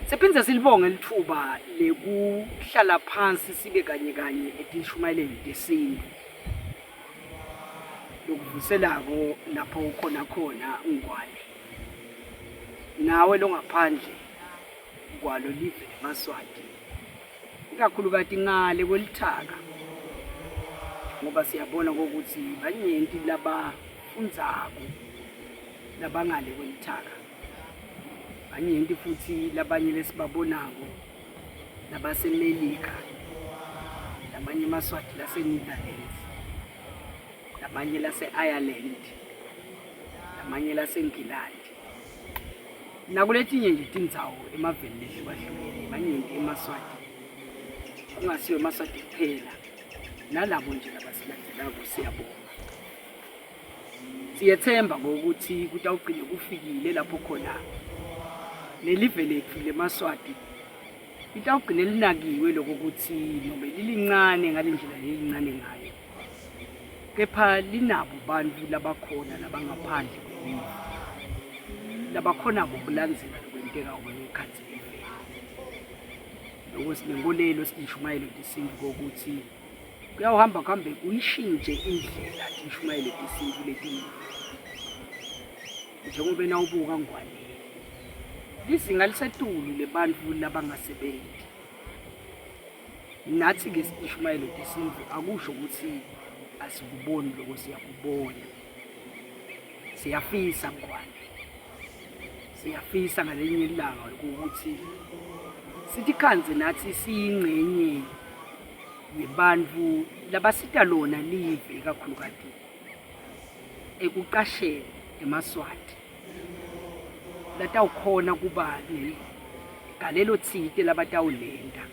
Siphinde silibonge lithuba lekuhlala phansi sibe kanye kanye etinshumayeleni tesintu. Lokuvuselako lapho ukhona khona Ngwane. Nawe longaphandle kwalo live lemaSwati ikakhulukati ngale kwelithaka ngoba siyabona kokuthi banyenti labafundzako labangale kwelithaka banyenti futhi labanye lesibabonako labasemelika lamanye emaswati lasenetherlands lamanye lase-ireland lamanye lasengilandi nakuletinye nje tindzawo emaveni lehlukahlukene manyenti emaswati kungasiwo emaswati kuphela nalabo nje labasilandzelako siyabonga Siyethemba ngokuthi kutawugcine kufikile lapho khona nelive lethu lemaSwati litawugcine linakiwe lokho ukuthi noma lilincane ngale ndlela lelincane ngayo kepha linabo bantu labakhona labangaphandle kwelive labakhonako kulandzela lokwenteka ngekhatsi eveni. Loko sinenkolelo sineshumayelo tesintu kokuthi kuyawuhamba kuhambe kuyishintshe indlela tishumayele tesintu letiningi njengoba nawubuka ngwane lizinga lisetulu lebantfu labangasebenti nathi-ke ishumayelo tesintu akusho ukuthi asikuboni loko siyakubona siyafisa ngwane siyafisa ngalinye ilanga ukuthi sitikhandze nathi siyingcenye yebantfu labasita lona live ikakhulukati ekuqasheni emaSwati latawukhona kuba neligalelo tsite labatawulenta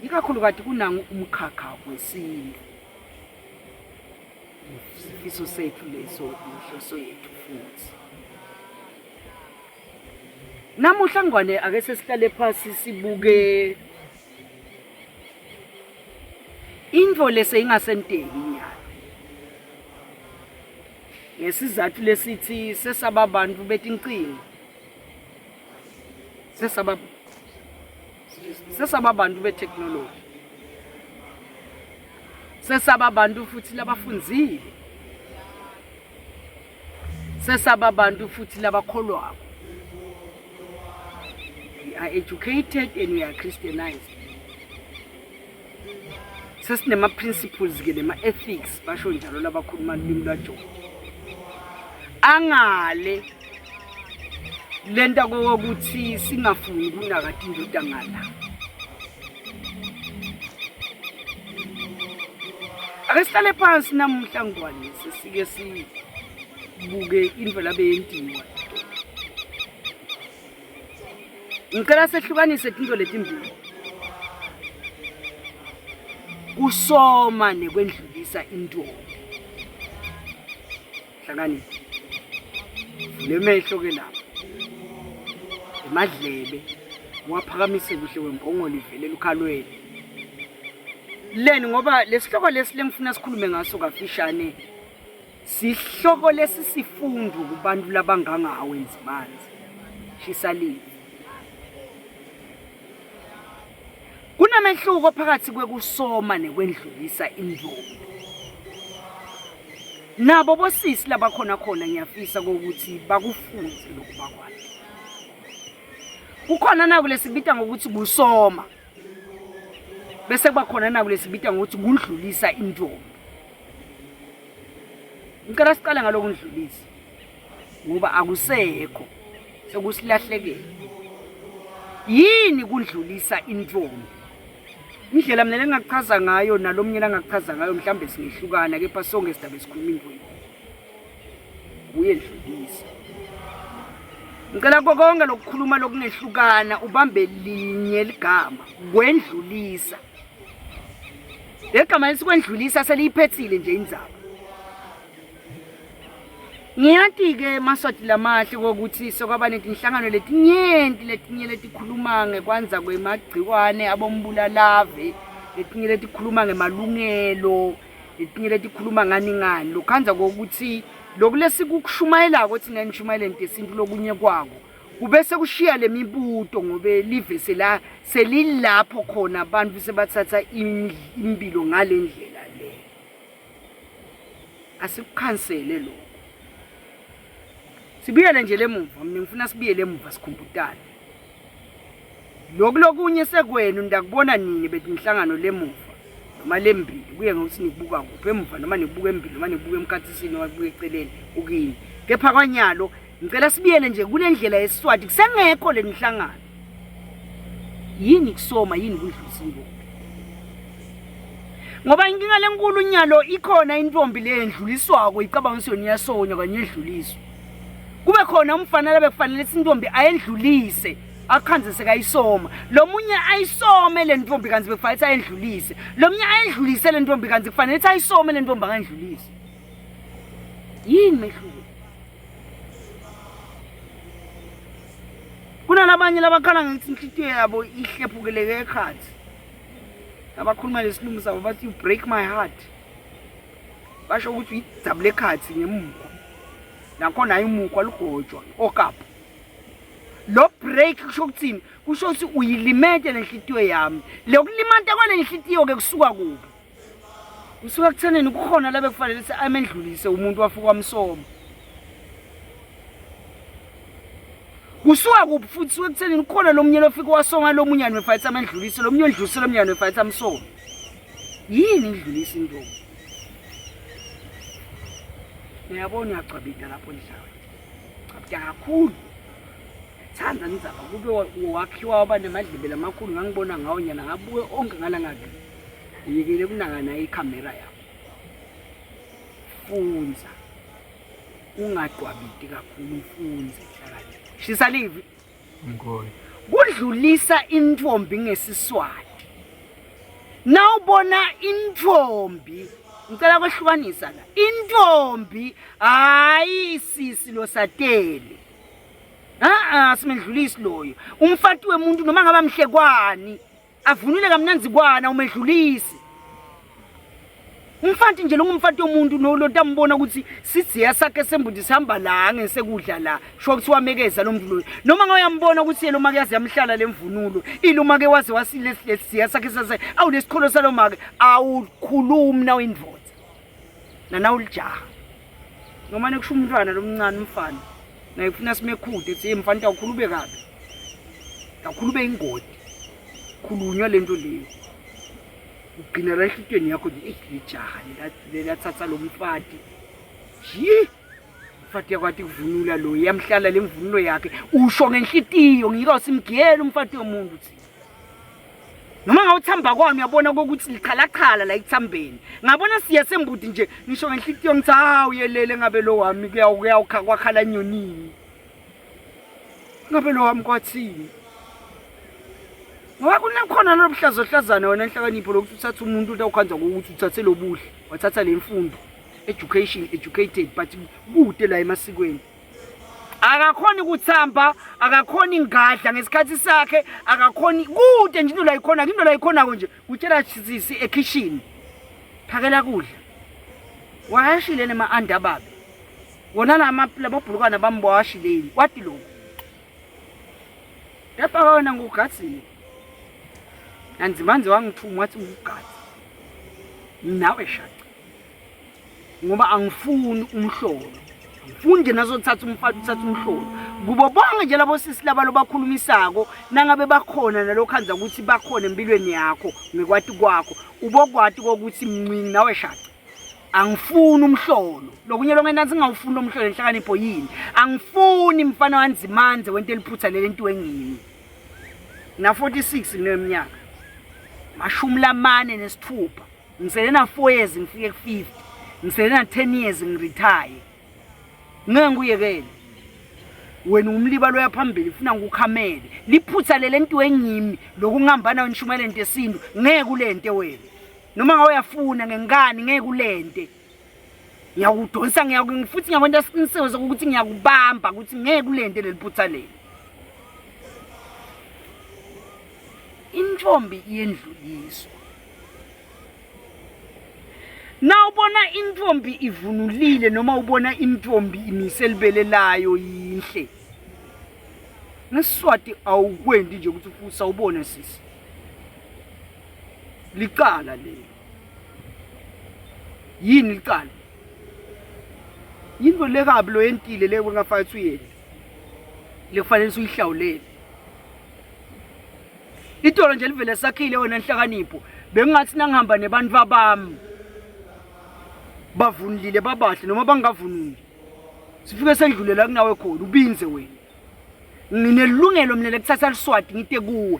ikakhulukati kunangu umkhakha wesintu sifiso sethu leso inhloso yethu futhi namuhla ngwane ake sesihlale phasi sibuke Intfo leseyingasenteki nyalo ngesizatfu lesitsi sesaba bantfu betincingo sesaba sesaba bantfu beteknoloji sesaba bantfu futsi labafundzile sesaba bantu futhi labakholwako we are educated and we are christianized sesinema-principles ke nema-ethics basho njalo labakhuluma lulwimi lwajona angale lenta kokuthi singafuni kunaka tintfo tangala Ake sihlale phansi namuhla Ngwane sesike sibuke into labe yentiwa. Ngicela sehlukanise tinto letimbili. Kusoma nekwendlulisa intombi. Hlakanipha. Vula emehlo ke lapho. Emadlebe uwaphakamise kuhle wembongolo ivele elukhalweni. Leni ngoba lesihloko lesi lengifuna sikhulume ngaso kafishane sihloko lesisifundo kubantu labangangawe Nzimanzi. Shisa live. Kunomehluko phakathi kwekusoma nekwendlulisa intfombi. Nabo bosisi labakhona khona ngiyafisa kokuthi bakufunze lokhu bakwati. Kukhona naku lesibita ngokuthi kusoma. Bese kuba khona naku lesibita ngokuthi kundlulisa intfombi. Ngicela siqale ngalokhu ndlulisa ngoba akusekho sekusilahlekele. Yini kundlulisa intfombi? Indlela mina lengakuchaza ngayo nalomnye langakuchaza ngayo mhlawumbe singehlukana kepha sonke sidabe sikhuluma into yinye. Kuyendlulisa. Ngicela konke lokukhuluma lokungehlukana ubambe linye ligama kwendlulisa. Legama lesikwendlulisa seliyiphethile nje indzaba. Ngiyati-ke Maswati lamahle kokuthi sekwaba netinhlangano letinyenti letinye letikhuluma ngekwandza kwemagciwane abombulalave letinye letikhuluma ngemalungelo letinye letikhuluma ngani ngani lokhandza kokuthi loku lesikushumayelako thina enishumayeleni tesintu lokunye kwako Kubese kushiya lemibuto ngobe live sela selilapho khona abantu sebathatha impilo ngalendlela le. Asikukhansele lokho. Sibuyele nje lemuva, mina ngifuna sibuyele emuva sikhumbutane. Lokhu lokunye sekwenu ndakubona nini betinhlangano lemuva noma lembili kuye ngokuthi nikubuka kuphi emuva noma nikubuka embili noma nikubuka emkhathisini noma nikubuka eceleni ukini. Kepha kwanyalo ngicela sibuyele nje kule ndlela yesiSwati kusengekho le nhlangano. Yini kusoma yini kudlulisa intombi? Ngoba inkinga lenkulu nyalo ikhona intombi le endluliswako icabanga ukuthi yona iyasonywa kanye edluliswa. Kube khona umfana labe kufanele ukuthi intombi ayendlulise akhanze sekayisoma. Lo munye ayisome le ntombi kanti bekufanele ukuthi ayendlulise. Lo munye ayendlulise le ntombi kanti kufanele ukuthi ayisome le ntombi akayendlulise. Yini mehluko? Kunalabanye labakhala ngithi inhliziyo yabo ihlephukeleke ekhathi. Abakhuluma lesilungu sabo bathi you break my heart. Basho ukuthi uyidabule ekhathi ngemukhwa. Nakhona hayi umukhwa lugotshwa okapu. Lo break kusho ukuthini? Kusho ukuthi uyilimete lenhliziyo yami. Lokulimata kwale nhliziyo ke kusuka kuphi? Kusuka kuthenini kukhona la bekufanele ukuthi amendlulise umuntu wafika wamsoma. Kusuka kuphi futhi suke kuthenini kukhona lo munye lofika wasonga lo munye wefayitha amendlulise lo munye ondlulise lo munye wefayitha amsoma. Yini indlulisa intombi? Uyabona uyagcwabita lapho ndlawe. Gcwabita kakhulu. Thanda ndzaba kube wakhiwa waba nemadlebe lamakhulu ngangibona ngawo nyana ngabuke onke ngala ngakhe. Uyekele kunakana ikhamera yakho. Funza. Ungagqwabiti kakhulu ufunze hlakanipha. Shisa livi. Mkhulu. Kudlulisa intfombi ngesiswati. Nawubona intfombi ngicela kwehlukanisa la. Intfombi hayi sisi losatele. Ah ah simendlulisi loyo. Umfati wemuntu noma ngaba mhlekwani avunule kamnanzi kwana umedlulisi. Umfati nje longumfati womuntu lotambona ukuthi sidziya sakhe sembuti sihamba la ngesekudla la sho ukuthi wamekeza lo muntu loyo noma ngayambona ukuthi yelo make yaze yamhlala lemvunulo ilo make waze wasilesidziya sakhe sase awu lesikholo salo make awukhulumi na uyindvodza nana ulijaha noma nekusho umntwana lomncane umfana naye kufuna simekhude ethi hey mfana awukhulu ube kabi kakhulu ube ingodi khulunywa lento leyo ugcina la enhlitweni yakho nje eyi lijaha lelathatha lo mfati yi mfati yakwati kuvunula lo yamhlala le mvunulo yakhe usho ngenhlitiyo ngika usimgiyela umfati womuntu thina noma ngawuthamba kwami uyabona kokuthi lichalachala la ekuthambeni ngabona siya sembuti nje ngisho ngenhlitiyo ngithi hawu yelele ngabe lo wami kuyawukwakhala nyonini ngabe lo wami kwathini ngoba kunekhona lolo buhlazohlazana wena nhlakanipho lokuthi uthathe umuntu utawukhanza ngokuthi uthathe lo buhle wathatha le mfundo education educated but kude la emasikweni akakhoni kuthamba akakhoni ngadla ngesikhathi sakhe akakhoni kude nje into la ikhona into la ikhonako nje utshela sisi ekhishini phakela kudla wayashile nema-anda babe wona lamabhulukwana bambowashileni kwati lokhu kepha wena ngugadzile nanzimanje wangithuma wathi ngugadzi nawe shaca ngoba angifuni umhlolo angifuni nje nazothatha umfana uthatha umhlolo kubo bonke nje labo sisi laba lobakhulumisako nangabe bakhona nalokhanza ukuthi bakhona empilweni yakho ngekwati kwakho ubokwati kokuthi mncwingi nawe shaca angifuni umhlolo lokunye lonke nansi ngingawufuni lomhlolo enhlakanipho yini angifuni mfana wanzimandze wento eliphutha leli nto engimi na 46 neminyaka 46 ngisele na 4 years ngifike ku 50 ngisele na 10 years ngiretire ngeke ngikuyekele wena umliba loya phambili ufuna ngikukhamele liphutha lele nto engimi lokungihamba nayo nishumayela into yesintu ngeke kulente wena noma ngawe uyafuna ngenkani ngeke ulente ngiyakudonsa futhi ngiyakwenta isiqiniseko sokuthi ngiyakubamba ukuthi ngeke ulente leli phutha leli intombi iyendluliswa na ubona intombi ivunulile noma ubona intombi imise libele layo yinhle. NgesiSwati awukwendi nje ukuthi futhi sawubona sisi. Licala lelo. Yini licala? Yinto lekabi lo yentile le wengafaka uyena. Lekufanele uyihlawulele. Itolo nje livele sakhile wena nhlakanipho. Bengingathi nangihamba nebantu bami bavunulile babahle noma bangavunuli. Sifike sendlule la kunawe khona ubinze wena. Nginelungelo mina lekuthatha liswati ngite kuwe.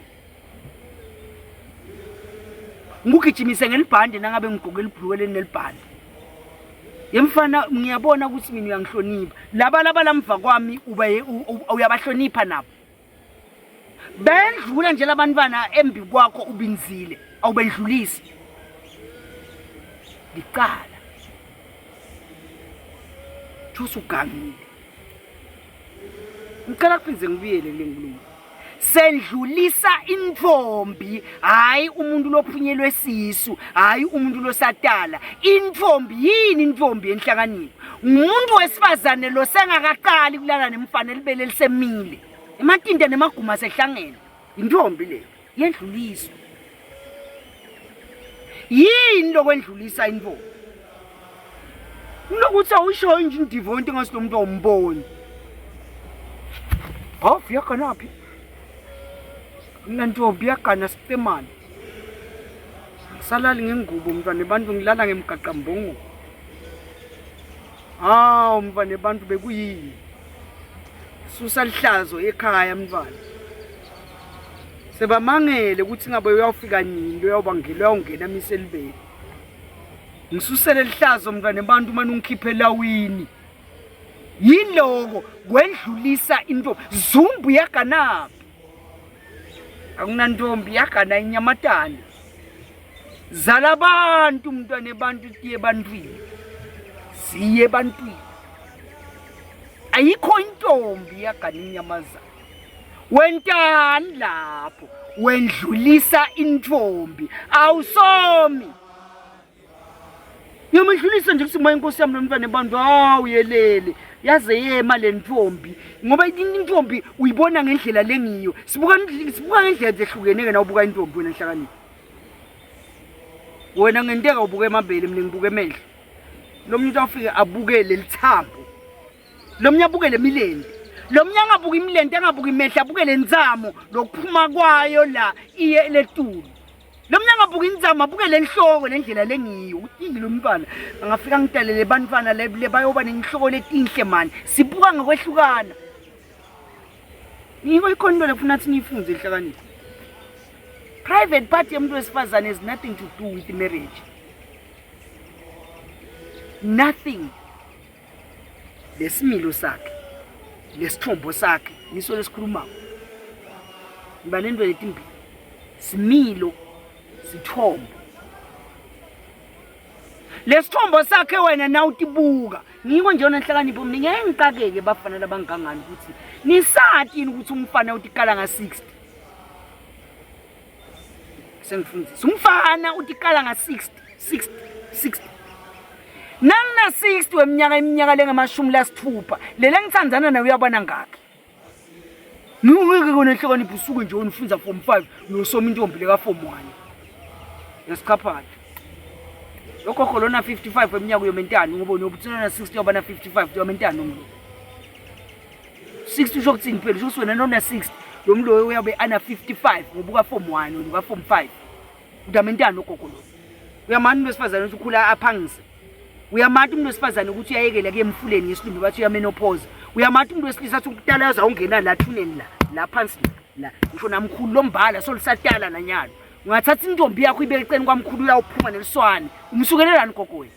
Ngikugijimise ngelibhande nangabe ngigqoke libhuluke lelinelibhande. Yemfana ngiyabona ukuthi mina uyangihlonipha. Laba laba lamva kwami uba uyabahlonipha nabo. Bendlula nje labantwana embi kwakho ubinzile awubendlulisi. Licala. Thusa ugangile. Ngicela kuphinde ngibuyele kule nkulumo. Sendlulisa intfombi, hayi umuntu lophunyelwe sisu, hayi umuntu losatala. Intfombi yini intfombi yenhlakanipho? Ngumuntu wesifazane lo sengakaqali kulala nemfana elibele lisemile. Ematinta nemaguma sehlangene. Intfombi leyo yendluliswa. Yini lokwendlulisa intfombi? Kunokuthi awushoyo nje indivo into engasi lo muntu awumboni. Hawu yaganaphi? Mina ntombi yagana sicemane. Ngisalali ngengubo mntwana abantu ngilala ngemgaqambongo. Hawu mntwana abantu bekuyini? Susa lihlazo ekhaya mntwana. Sebamangele ukuthi ngabe uyawufika nini uyawubangela uyawungena miselibeni. Ngisusele lihlazo mntwana abantu manje ungikhiphe elawini. Yiloko kwendlulisa into zumbu yaganaphi. Akunantombi yagana inyamatane. Zala abantu mntwana ebantu tiye ebantwini. Siye ebantwini. Ayikho intombi yagana inyamazana. Wentani lapho? Wendlulisa intombi. Awusomi. Ngiyamedlulisa nje kuthi inkosi yami lo mntwana ebantu hawu yelele yaze yema le ntombi ngoba intombi uyibona ngendlela lengiyo sibuka sibuka ngendlela zehlukene ke nawubuka intombi wena nhlakanipho wena ngenteka ubuka emabele mina ngibuka emehlo lo muntu afike abuke lelithambo lo mnye abuke le milente lo mnye angabuki imilente angabuki imehlo abuke le ntsamo lokuphuma kwayo la iye letulu lo mnye angabuki intsamo abuke le nhloko le ndlela lengiyo utile lo mntwana angafika ngitalele bantwana le bayoba nenhloko letinhle mani sibuka ngokwehlukana ngiko ikhona into lefuna thi niyifunze inhlakanipho private part yomuntu wesifazane has nothing to do with marriage nothing lesimilo sakhe lesithombo sakhe ngiso lesikhulumako ngiba nento letimbili similo sithombo lesithombo sakhe wena nawutibuka ngiko nje yona nhlakanipho mina ngeke ngiqakeke bafana labangangani ukuthi nisati yini ukuthi umfana utikala nga-60 sengifundisa umfana utikala nga-60 60 60 nangina-60 weminyaka iminyaka lengamashumi lasithupha lele ngithandzana naye uyabona ngakhi ngeke kona inhlakanipho usuke nje wena ufunza form 5 uyosoma intombi leka form 1 yasichaphatha logogo lona 55 weminyaka uyomentani ngoba unobuthina na 60 yoba na 55 uyomentani umlo 60 usho kuthini phela usho ukuthi wena nona 60 lo mloyo uyabe ana 55 ngoba uka form 1 wena uka form 5 udamentani ugogo lo uyamani umuntu wesifazane ukuthi ukhula aphangise uyamati umuntu wesifazane ukuthi uyayekela kuye emfuleni ngesilumbi bathi uyamenopause uyamati umuntu wesilisa athi ukutala yaze awungena la thuneni la la phansi la ngisho namkhulu lombala solisatala nanyalo ungathatha intombi yakho ibeke eceni kwamkhulu uyawuphuma neliswane umsukelelani gogo wena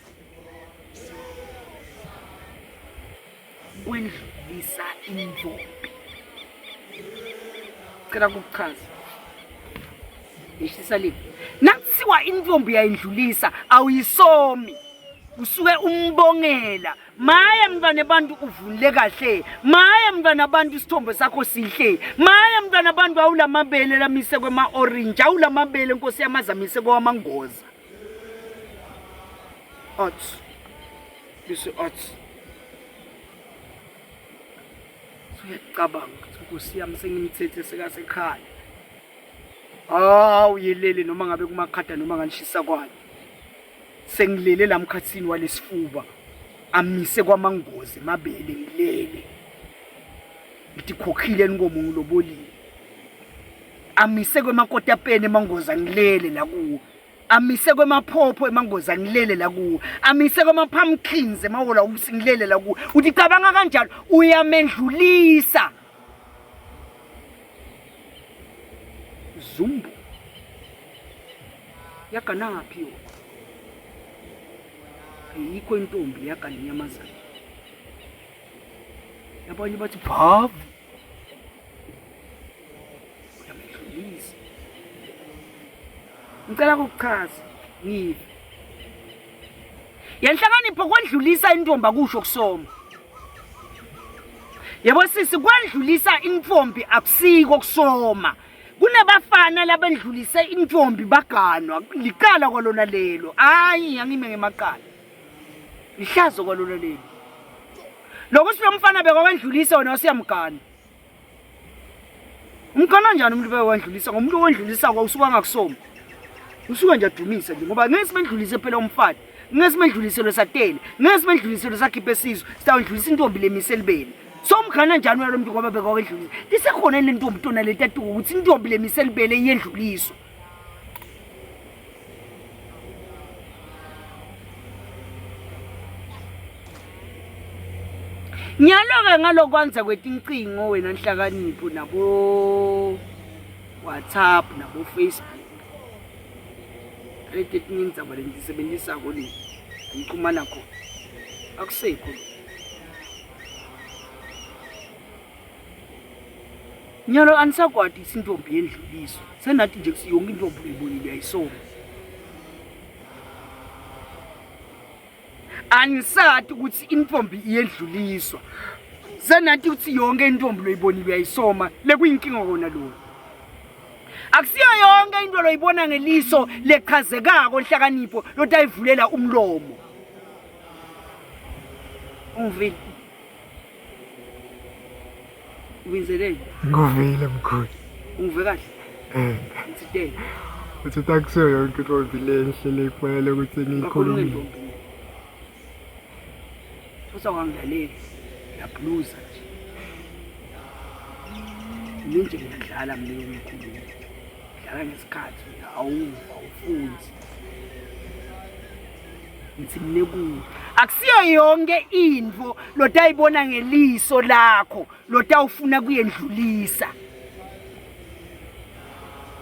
kwendlulisa intombi cela kukuchaza yehlisa live nakuthiwa intombi uyayindlulisa awuyisomi usuke umbongela maye mntwana abantu uvunule kahle maye mntwana abantu isithombe sakho sihle maye mntwana abantu awulamabele lamise kwema-orange awulamabele nkosi yamazamise kwamangoza arts bese arts uyacabanga ukuthi Nkosi yami sengimthethe sekasekhaya. Hawu yelele noma ngabe kumakhada noma nganishisa kwani. Sengilele la mkhathini walesifuba amise kwamangozi emabele ngilele. Ngithi khokhile inkomo ngilobolile. Amise kwemakotapeni emangozi angilele la kuwo. Amise kwemaphopho emangozi angilele la kuwo. Amise kwema-pumpkins emawola ukuthi ngilele la kuwo. Uthi cabanga kanjalo uyamendlulisa. Zumbu. Yaganaphi yona? Ayikho intombi yagana inyamazane. Abanye bathi bhavu. Uyamedlulisa. Ngicela ukuchaza ngive. Yenhlakanipho kwendlulisa intombi akusho kusoma. Yebo sisi kwendlulisa intombi akusiko kusoma. Kunabafana labendlulise intombi baganwa liqala kwalona lelo. Hayi angime ngemaqala. Lihlazo kwalona lelo. Lokuthi lo mfana bekwendlulisa wena usiyamgana. Umgana njani umuntu bekwendlulisa ngomuntu owendlulisa kwa usuka angakusoma. Usuka nje adumise nje ngoba ngeke simendlulise phela umfana. Ngeke simendlulise lwesatele. Ngeke simendlulise lwesakhiphe sizwe. Sitawendlulisa intombi lemise elibeni. So umgana njani wena lo muntu ngoba bekwendlulisa. Lisekhona le ntombi tona letatuka ukuthi intombi lemise elibele iyendluliswa. Nyalo-ke ngalokwanza kwetincingo wena Nhlakanipho nabo WhatsApp nabo Facebook. Leti etinye indzaba lengisebenzisako le ngichumana khona. Akusekho. Nyalo anisakwati isintombi yendluliso. Senathi nje yonke intombi uyibonile uyayisoma. Anisati ukuthi intombi iyedluliswa. Senathi ukuthi yonke intombi loyibonile uyayisoma. Lekuyinkinga kona lokho. Akusiyo yonke into loyibona ngeliso lechazekako nhlakanipho lotayivulela umlomo. Ungivile? Ubinzeleni? Ngikuvile mkhulu. Ungive kahle? Eh. Ngithiteni. Uthi akusiyo yonke intombi lenhle le kufanele ukuthi ngiyikhulume. Intombi. Futhi awangilaleli. Ngiyabluza nje. Mina nje ngiyadlala mina ngikhuluma. Dlala ngesikhathi awuva awufundi. Ngithi mina kuwe akusiyo yonke into lotayibona ngeliso lakho lotawufuna kuyendlulisa.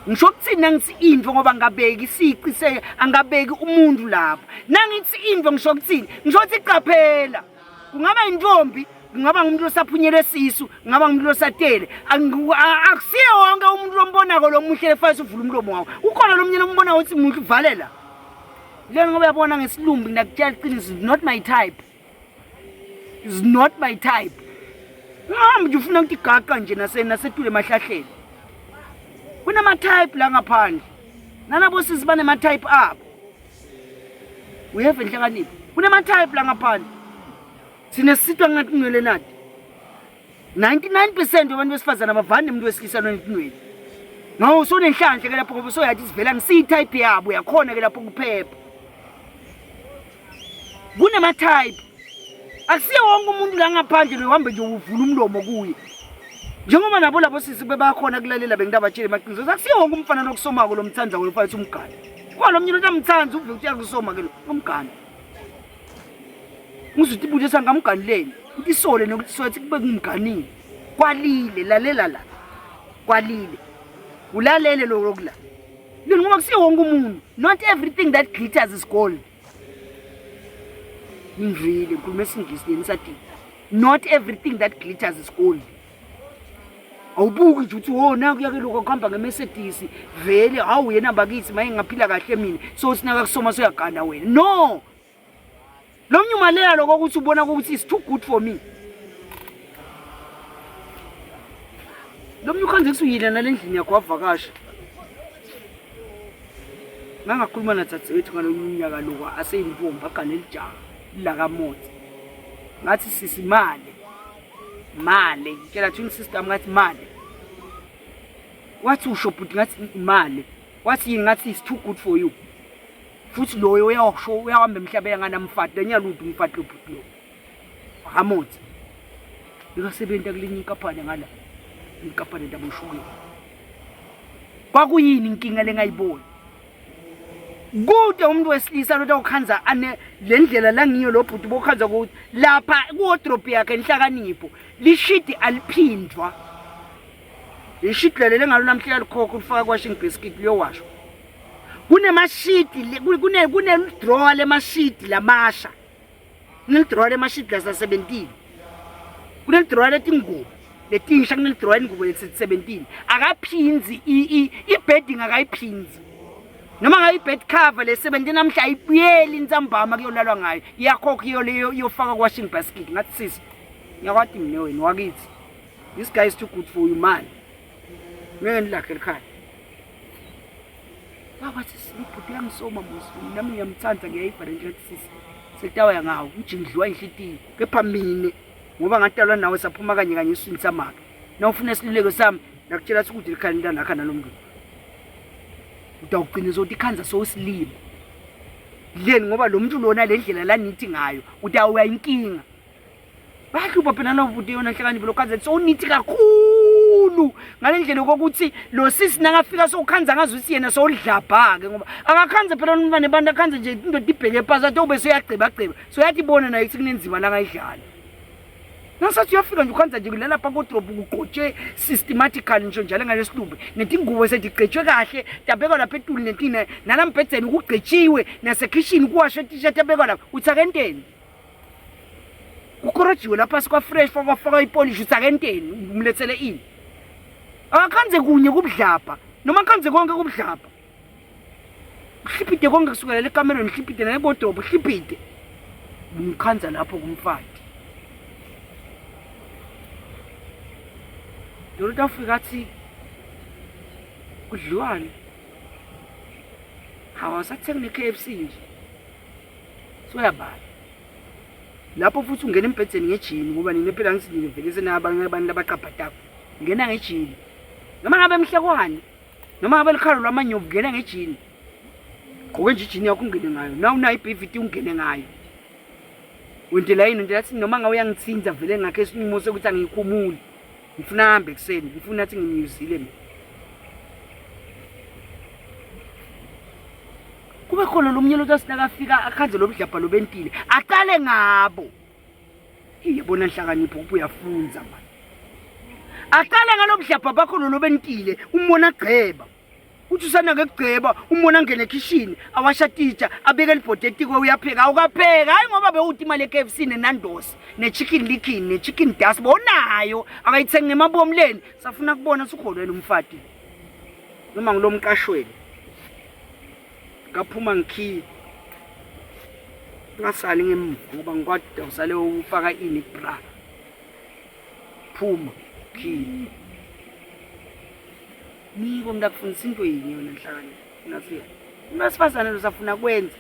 Ngisho ukuthini nangithi into ngoba ngabeki isici se angabeki umuntu lapho. Nangithi into ngisho ukuthini? Ngisho ukuthi qaphela. Kungaba intombi, kungaba ngumuntu osaphunyelwe sisu, kungaba ngumuntu osatele. Akusiye wonke umuntu lombonako lo muhle efase uvula umlomo wakho. Ukhona lo munye lombona ukuthi muhle uvalela. Lena ngoba uyabona ngesilumbi ngiyakutshela iqiniso is not my type. Is not my type. Ngihambe nje ufuna ukuthi gaqa nje nase nasetule emahlahleni. Kunama type la ngaphandle. Nalabo sisi banema type abo. Uyeva inhlakanipho. Kunama type la ngaphandle. Sine sitwa ngathi ngcwele nathi. 99% wabantu besifazane abavani nomuntu wesilisa nonentinweni. No usonenhlanhla ke lapho ngoba usoyathi sivela ngisiyi-type yabo uyakhona ke lapho kuphepha. Kunema type. Akusiye wonke umuntu la ngaphandle lohambe nje uvula umlomo kuye. Njengoba nabo labo sisi bebakhona kulalela bengintabatshele emaqiniso. Akusiye wonke umfana lokusomako lomthanza lo mfana umgane. Kwa lo mnye utamthanza uve uthi uyakusoma ke lo umgane. Ngizuthi ibuthe sangamganileni. Uthi isole nokuthi sothi kube kumganile. Kwalile lalela la. Kwalile. Ulalele lokho la. Lini ngoba kusiye wonke umuntu. Not everything that glitters is gold. Ngivile ngikhuluma isingisi leni sathi not everything that glitters is gold. Awubuki nje uthi wo naku yake lokho kuhamba ngeMercedes vele hawu yena bakithi maye ngaphila kahle mina so sinaka kusoma soyagana wena. No. Lo mnyumalela lokho ukuthi ubona ukuthi it's too good for me. Lo mnye ukhanze kusuyile nalendlini yakho wavakasha. Ngangakhuluma nadzadzewethu ngalonye unyaka lokwa aseyintombi agane lijaha lakaMotse. Ngathi sisimale. Male, ngitshela twin sister ngathi male. Wathi usho bhuti ngathi male. Wathi yini ngathi it's too good for you. Futhi loyo uyawasho uyahamba emhlabeni anganamfati, lenyalutho umfati lo bhuti lo. Ramotse. Bekasebenza kulinye inkampani ngala. Inkampani ndaboshukela. Kwakuyini inkinga lengayiboni? Kude umuntu wesilisa lota ukhanza ane le ndlela la ngiyo lo bhuti bokhanza ukuthi lapha kuwardrobe yakhe inhlakanipho lishidi aliphindwa. Lishidi lele ngalo namhla likhokha ulifaka kwashing basket liyowashwa. Kunemashidi kune kune drawer lemashidi lamasha. Kunelidrowa lemashidi lasasebentile. Kunelidrowa letingubo letinsha kunelidrowa ingubo lesisebentile. Akaphindzi i-bedding akayiphinzi. Noma ngabe i-bed cover lesebente namhla ayibuyeli intsambama kuyolalwa ngayo. Iyakhokha iyo iyofaka ku-washing basket. Ngathi sisi ngiyakwati mina wena wakithi. This guy is too good for you man. Ngeke nilakhe likhaya. Baba sisi ubhuti uyangisoma musi nami ngiyamthanda ngiyayiva le nto sisi. Sekutawaya ngawo ujingidliwa inhlitiyo. Kepha mina ngoba ngatalwa nawe saphuma kanye kanye esiswini samake. Na ufuna isiluleko sami nakutshela ukuthi likhaya intana akha nalomntu. Utawugcina uzothi ikhanza sowusilima. Leni ngoba lo muntu lona le ndlela lanithi ngayo utawuya inkinga. Bayahlupha phela nalowo bhuti yona nhlakanipho lokhanza sowunithi kakhulu ngale ndlela kokuthi lo sisi nakafika sowukhanza ngazi ukuthi yena sowudlabha-ke ngoba akakhanze phela umntwana abantu akhanze nje indoda ibheke phasi athi ube soyagcebagceba soyatibona naye ukuthi kunenzima langayidlali nasathi uyafika nje ukhanza nje kulalapha kodrobhu kugqotshe systematically ngisho njalo ngalesilumbi netingubo setigcetshwe kahle tabekwa lapha etulu netine nalambhedzeni kugcetshiwe nasekhishini kuwashwe t-shirt abekwa lapha uthi akenteni Kukorojiwe lapha sikwa-fresh kwafakwa ipolishi uthi akenteni umlethele ini akakhanze kunye kubudlabha noma akhanze konke kubudlabha uhlipite konke kusukela lekamerweni uhlipite nalekodrobo uhlipite ngikhanza lapho kumfati Dorota afika athi kudliwani hawu asathengi ne-K_F_C nje soyabala lapho futhi ungena embhedeni ngejini ngoba nina phela ngithi nina vele senabanye abantu labaqabhatako ngena ngejini noma ngabe mhlekwani noma ngabe likhalo lwamanyovu ngena ngejini gqoke nje ijini yakho ungene ngayo na unayo i-BVT ungene ngayo wentela yini wentela athi noma ngabe uyangithinta vele ngakhe isinqumo sokuthi angiyikhumuli ngifuna ahambe ekuseni ngifuna athi ngimyuzile mina kube khona lo mnye lothi asinakafika akhanze lo budlabha lobentile aqale ngabo iyabona nhlakanipho kuba uyafunza mani aqale ngalo budlabha bakho lo lobentile umbona agceba uthi usanake kugceba umbona angene ekhishini awasha titsha abeke libhodi etikwe uyapheka awukapheka hayi ngoba bewuthi imali e-KFC nenandosi ne-chicken licken ne-chicken dust bonayo akayithengi ngemabomu leni safuna kubona sukholwena umfati noma ngilomqashweni ngaphuma ngikhiye ngasali ngemva ngoba ngikwade usale ufaka ini bra phuma khiye niko mntu akufundisa into yinye yona nhlakanipho nasiya umuntu wesifazane losafuna kwenza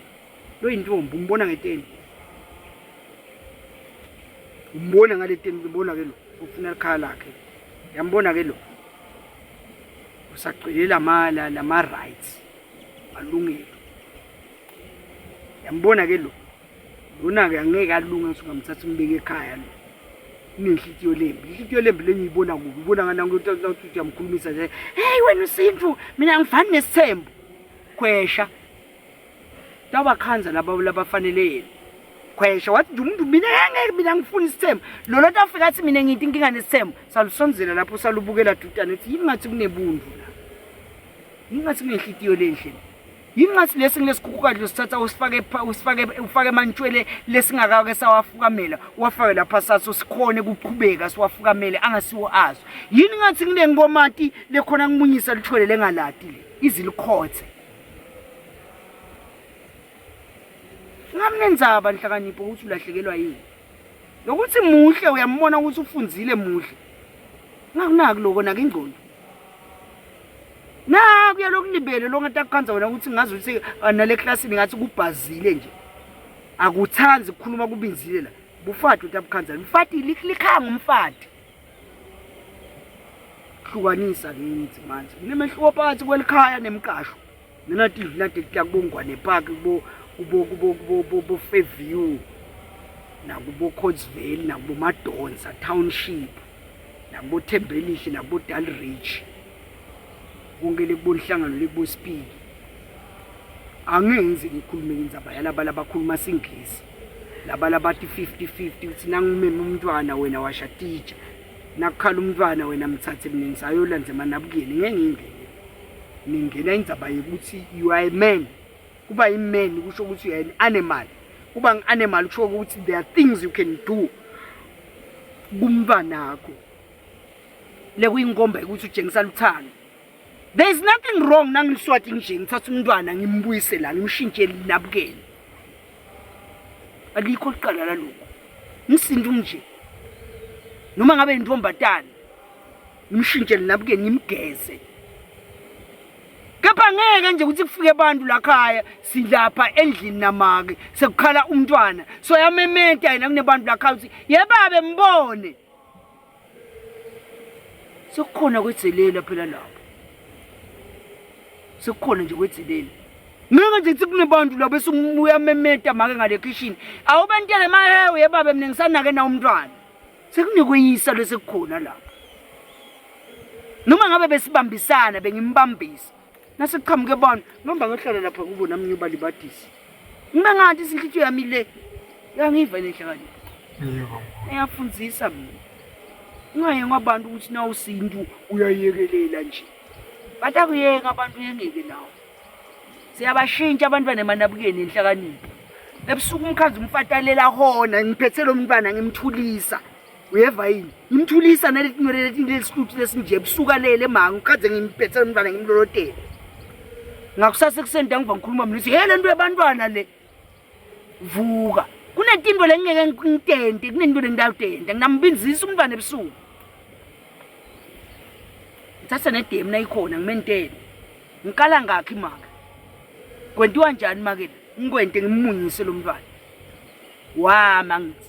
lo yintombi umbona ngeteni umbona ngale teni umbona ke lo ufuna likhaya lakhe yambona ke lo usagcwele lama lama rights malungelo yambona ke lo lona ke angeke alunge ukuthi ungamthatha umbeke ekhaya lo unenhlitiyo lembi inhlitiyo lembi lenye uyibona kubi ubona ngana ukuthi uyamkhulumisa nje hey wena usintu mina angifani nesithembu khwesha tawabakhanza laba labafanele yena khwesha wathi nje umuntu mina ngeke mina ngifuna isithembu lo lothi afika athi mina ngithi inkinga nesithembu salusonzela lapho salubukela dudane ethi yini ngathi kunebuntu la yini ngathi kunenhlitiyo lenhle yini ngathi lesi ngilesikhukhukazi losithatha usifake usifake ufake emantshwele lesingakake sawafukamela uwafake lapha saso sikhone kuqhubeka siwafukamele angasiwo azo yini ngathi ngile ngomati lekhona ngumunyisa lithwele lengalati le izilikhothe Ngamnenzaba nhlakanipho ukuthi ulahlekelwa yini. Lokuthi muhle uyambona ukuthi ufunzile muhle. Ngakunaki lokho nake ingqondo. Naku yalokulibele lo ngathi akukhanza wena ukuthi ngazi ukuthi ah, nale klasini ngathi kubhazile nje. Akuthandi ukukhuluma kubinzile la. Bufati uthi abukhanza. Mfati likhanga umfati. Hlukanisa ke ngithi manje kunemehluko phakathi kwelikhaya nemqasho. Nena tidlula tikuya kubo Ngwane Park kubo kubo kubo kubo kubo Fairview nakubo Cotsville nakubo Madonsa Township nakubo Thembelihle nakubo Dalridge konke lekubo inhlangano lekubo Speed. Angenzi ngikhulume indzaba yalaba labakhuluma singisi laba labathi 50 50 uthi nangimema umntwana wena washa teacher nakukhala umntwana wena mthathe mina ngisayolanza emanabukeni ngeke ngingene. Ningena indzaba yokuthi you are a man. Kuba i-man kusho ukuthi you are an animal. Kuba ngi-animal kusho ukuthi there are things you can do kumntwanakho lekuyinkomba ukuthi utshengisa luthando. There is nothing wrong nangiliswati nje ngithatha umntwana ngimbuyise la ngimshintshe linabukeni. Alikho licala lalokho. Ngisintu nje noma ngabe intombatana ngimshintshe linabukeni ngimgeze. Kepha ngeke nje ukuthi kufike abantu la khaya silapha endlini namake sekukhala umntwana so yamemeta yena kunebantu la khaya ukuthi yebabe mbone. Sekukhona kwedzelela phela lapho, sekukhona nje kwedzelela. Ngeke nje kuthi kunebantu la bese uyamemeta make ngale khishini, awubentele mahewu yebabe mina ngisanake na umntwana. Sekunekweyisa lesekukhona lapho. Noma ngabe besibambisana bengimbambisa nasekuqhamuke abantu ngihamba ngiyohlala lapha kubo nami ngiyobalibadisa. Ngibe ngathi isinhlithiyo yami le yangiva nenhlakanipho. Yebo. Eyafundzisa mina. Ungaye ngabantu ukuthi nawusintu uyayekelela nje. Batakuyeka abantu uyengeke nawo. Siyabashintsha abantwana emanabukeni enhlakanipho. Ebusuku umkhanzi umfatalela hona ngiphethe lo mntwana ngimthulisa. Uyeva yini? Ngimthulisa naletinwele leti lesihluthu lesinje ebusuku alele manga ngikhaze ngimphethe lo mntwana ngimlolotele. Ngakusasa ekuseni ngiva ngikhuluma mina uthi hey le nto yabantwana le. Vuka. Kunetinto lengeke ngitente, kunento lengitawutenta. Nginambinzisa umntwana ebusuku. Ngithatha nedemu nayikhona ngimentele. Ngikala ngakhi make? Kwentiwa njani make? Ngikwente ngimunyise lo mntwana. Wama ngithi.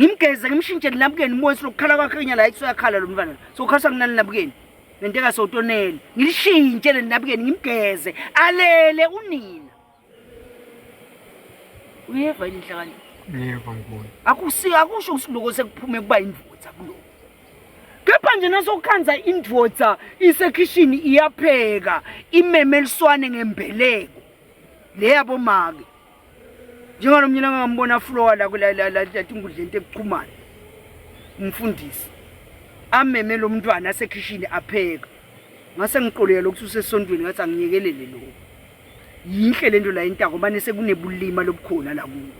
Ngimgeze ngimshintshe linabukeni umoya silokukhala kwakhe nyala hayi soyakhala lo mntwana. Sokukhala kunani linabukeni. Ngenteka sowutonele. Ngilishintshe linabukeni ngimgeze alele unina. Uyeva yini inhlakanipho? Ngiyeva mkhulu. Akusi akusho ukuthi lokho sekuphume kuba indvodza kuloko. Kepha nje nasokukhanza indvodza isekhishini iyapheka imeme liswane ngembeleko. Le yabo make. Njengalo mina ngangambona flowa la kula la la tinkundleni tekuchumana. Umfundisi ameme lo mntwana asekhishini apheka. Ngase ngiqoleka lokhu usesontweni ngathi angiyekelele lokho. Yinhle lento la intako mane sekunebulima lobukhona la kuwo.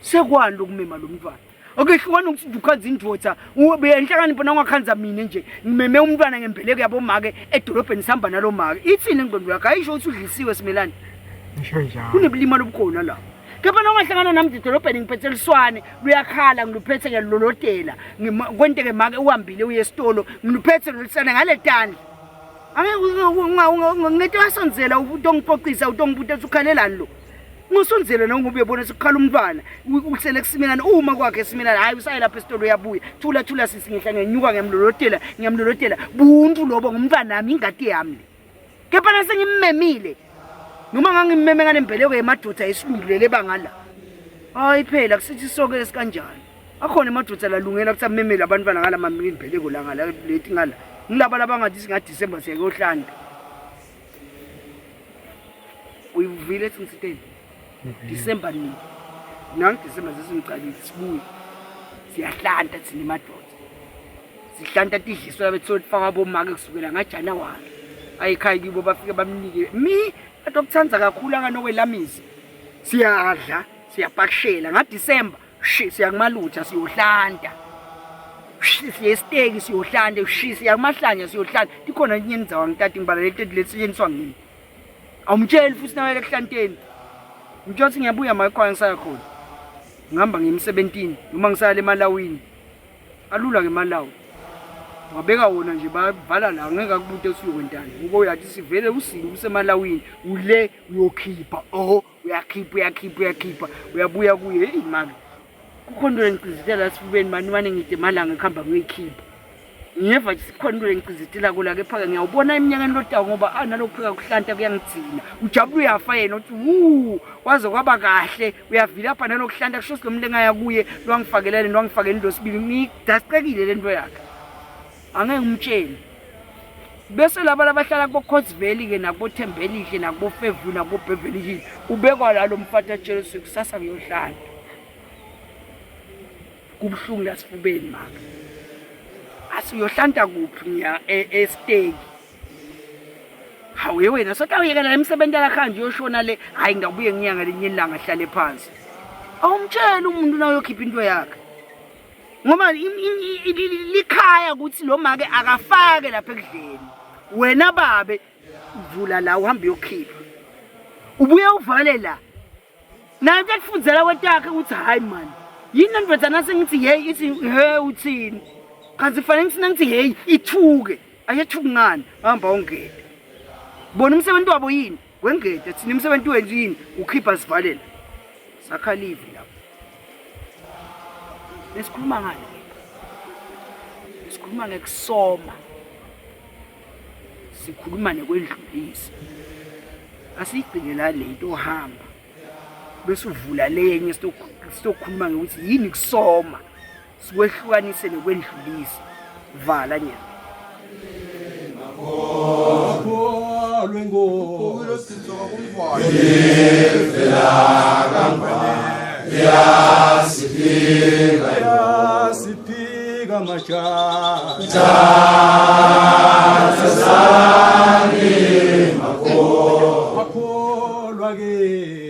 Sekwani lokumema lo mntwana. Okehlukana ukuthi ukhanza indvodza uyenhlakanipho nangwakhanza mina nje ngimeme umntwana ngembeleko yabomake edolobheni sihamba nalo make. Ithini ingqondo yakho? Ayisho ukuthi udlisiwe Simelane. Ngisho njalo. Kunebulima lobukhona la. Kepha nongahlangana nami edolobheni ngiphethe liswane luyakhala ngiluphethe ngiyalulolotela kwenteke make uhambile uye esitolo ngiluphethe lolusane ngale tandla. Angeke ngeke wasondzela utongixoxisa utongibuta ukuthi ukhalelani lo. Ungasondzela nawe ngoba uyabona sekukhala umntwana usele kusimelana uma kwakhe esimelana hayi usaye lapha esitolo uyabuya. Thula thula sisi ngehla ngenyuka ngiyamlolotela ngiyamlolotela buntu lobo ngumntwana nami ingadi yami le. Kepha nase ngimmemile noma ngangimmeme nganembeleko yemadoda esilungu lele bangala. Hayi phela kusithi sonke esikanjani. Akhona emadoda lalungela ukuthi amemele abantwana ngala mambeleko la ngala leti ngala. Ngilaba labangathi singa December siyakuyohlanda. Uyivile ethi ngisiteni? December nini? Nangu December sesingicalile sibuye. Siyahlanta thina emadoda. Sihlanta tidliso labe faka bomake kusukela ngaJanuary. Ayikhaya kibo bafike bamnike. Mi atokuthanda kakhulu akanokwelamisa. Siyadla, siyapakishela ngaDecember. Shi siyakumalutha siyohlanta. Shi siye esiteki siyohlanta, shi siya kumahlanya siyohlanta. Tikhona enye indzawo ngitati ngibala leti letisetshenziswa ngimi. Awumtsheli futhi nawe ekuhlanteni. Ngitshela ukuthi ngiyabuya mayikhona ngisaya khona. Ngihamba ngiye emsebentini noma ngisaya emalawini. Alula ke emalawi. Wabeka wona nje bavala la ngeke akubute ukuthi uyokwentani. Ngoba uyathi sivele usile usemalawini ule uyokhipha oh uyakhipha uyakhipha uyakhipha uyabuya kuye hey make. Kukhona into engicizitela esifubeni mani mane ngide malanga ekuhamba ngiyoyikhipha. Ngiyeva nje sikhona into lengicindzetela kula kepha-ke ngiyawubona eminyakeni lotawo ngoba ah nalokupheka kuhlanta kuyangigcina. Ujabula uyafa yena uthi wu waze kwaba kahle uyavilapha nalokuhlanta kusho ukuthi lo muntu engaya kuye lwangifakela lento wangifakela into sibili ngidascekile lento yakhe. Angeke ngimtshele. Bese laba labahlala kubo Cotsville ke nakubo Thembelihle nakubo Fairview nakubo Beverly Hills ubekwa la lo mfati atshele ukuthi kusasa kuyohlala. Kubuhlungu la sifubeni maka. Asi uyohlanta kuphi ngiya e, esteki. Hawu ye wena sotawuyekela lemsebenzi yakhe nje uyoshona le hayi ngabuye ngiya ngelinye ilanga hlale phansi. Awumtsheli umuntu na uyokhipha into yakhe. Ngoba likhaya ukuthi lo make akafake lapha ekudleni. Wena babe vula la uhambe uyokhipha. Ubuye uvale la. Naye kuyakufundzela kwetakhe ukuthi hayi mani. Yini lendvodzana sengithi hey ithi he uthini? Kanti kufanele ngithi nangithi hey ithuke. Ayethuki ngani? Hamba ungede. Bona umsebenzi wabo yini? Wengede thina umsebenzi wethu yini? Ukhipha sivalela. Sakha live lapho. Besikhuluma ngani? Besikhuluma ngekusoma. Sikhuluma nekwendlulisa. Asiyigcine la le nto ohamba. Bese uvula lenye sitokhuluma ngokuthi yini kusoma. Sikwehlukanise nekwendlulisa. Vala nyana. Yasiphika majaha Makholwa ke.